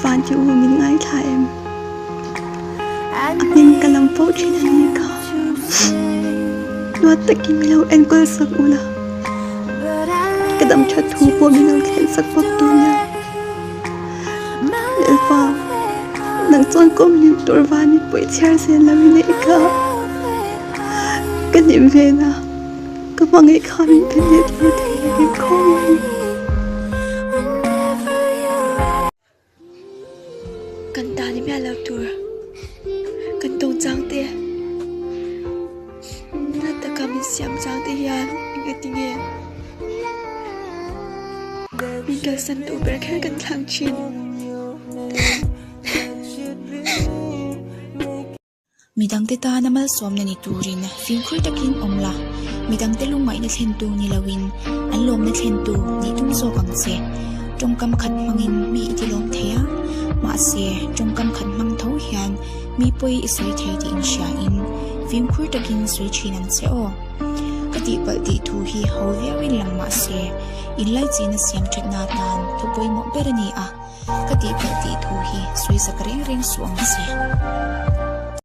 Van ti u min ngaithla em? A hming ka lam fo thin a nih kha. Luat takin min lo enkawl sak ula, ka dam that thu pawh min lo thlen sak bawk tur nia. Lalpa, nang chuan kawm hlim tur van i puih chhiar zel lo i neih kha. Ka hlim ve na, ka hmangaih kha min pe let lo thei a ni khawi. Kan ta ni miah lo tur kan tawng chang te na taka min siam chang te hian engati nge min kalsan duh ber kher kan thlang thin. Midangte tana malsawmna ni turin fimkhur takin awm la, midangte lungngaihna thlentu ni loin an lawmna thlentu nih tum zawk ang che. Tawngkam khat hmangin mi i tilawm thei a, mahse tawngkam khat hmang tho hian mi pawi i sawi thei tih inhriain fimkhur takin sawi thin ang che aw. Ka tihpalh tih thu hi ho viauin lang mahse inlaichihna siam thatna atan thu pawimawh ber a ni a. Ka tihpalh tih thu hi sawi zak reng reng suh ang che.